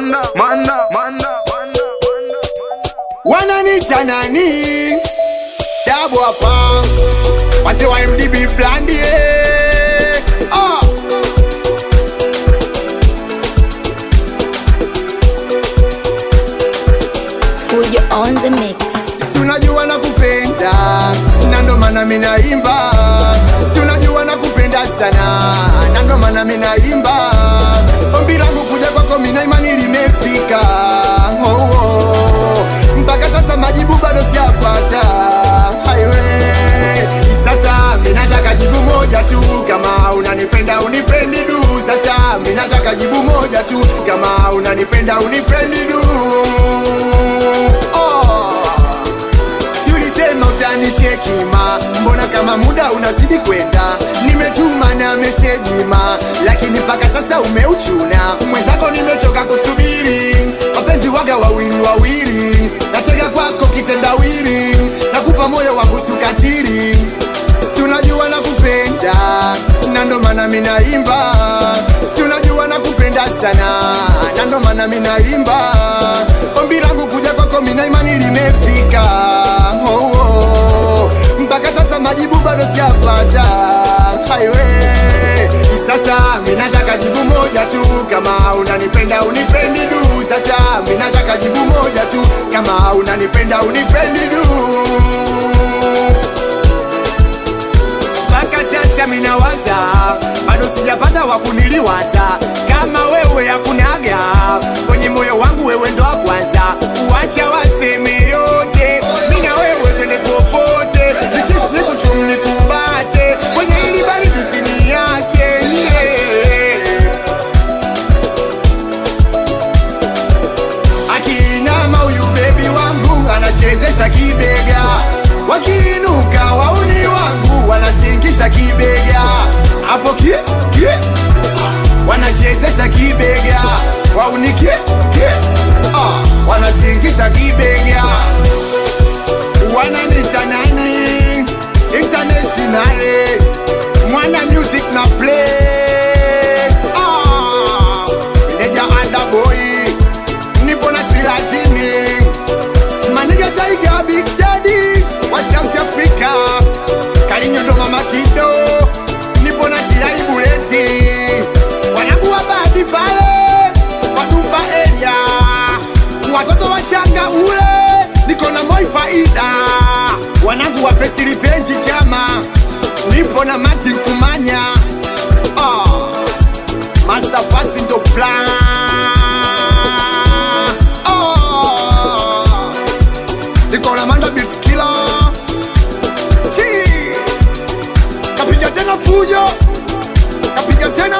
Manda, manda, manda, manda, manda. Wananiita nani? Dabu hapa wazee wa MDB blandi eh. Ah. Fujo on the mix. Si unajua nakupenda na ndo maana mimi naimba. Si unajua nakupenda sana na ndo maana mimi naimba. Ombi langu kuja kwako mimi na imani limefika. Oh, oh. Mpaka sasa majibu bado sijapata. Highway. Sasa mimi nataka jibu moja tu, kama unanipenda unipendi du. Sasa mimi nataka jibu moja tu, kama unanipenda unipendi du. Oh. Si ulisema utanisheki ma, mbona kama muda unazidi kwenda? Nimetuma na meseji ma, lakini mpaka sasa umeuchuna. Mwenzako nimechoka kusubiri, mapenzi waga wawili wawili, natega kwako kitendawili, nakupa moyo wangu sukatili. Si unajua nakupenda na ndo maana mimi naimba. Si unajua nakupenda sana na ndo maana mimi naimba. Ombi langu kuja kwako mimi na imani limefika. Oh, oh. Mpaka sasa majibu bado sijapata. Highway. Sasa mimi nataka jibu moja tu, kama unanipenda unipendi du. Sasa mimi nataka jibu moja tu, kama unanipenda unipendi du. Mpaka sasa minawaza, bado sijapata wa kuniliwaza kama wewe hakunaga kwenye moyo wangu, wewe ndo wa kwanza. Uacha waseme yote, mina wewe twende popote, nikisi nikuchumu nikumbate, kwenye hili baridi usiniache yeah. Akinama huyu bebi wangu anachezesha kibega, wakiinuka wauni wangu wanatingisha kibega, hapo kie kie wanachezesha kibega, wauni kie kie ah, wanatingisha kibega, wananita nani international mwana music na play ah, meneja underboy nipo na sila chini Maniga Tiger Big Daddy wa South Africa Kalinyo ndo mama Kido nipo na T.I. Buleti wanangu wa Badi Vale Wadumba area watoto wa shanga ule niko na Moi Faida wanangu wa First Revenge chama nipo na Martin Kumanya ah. Master Fast ndo plan ah. Niko na Manda Beat Killer Chi kapiga tena fujo, kapiga tena.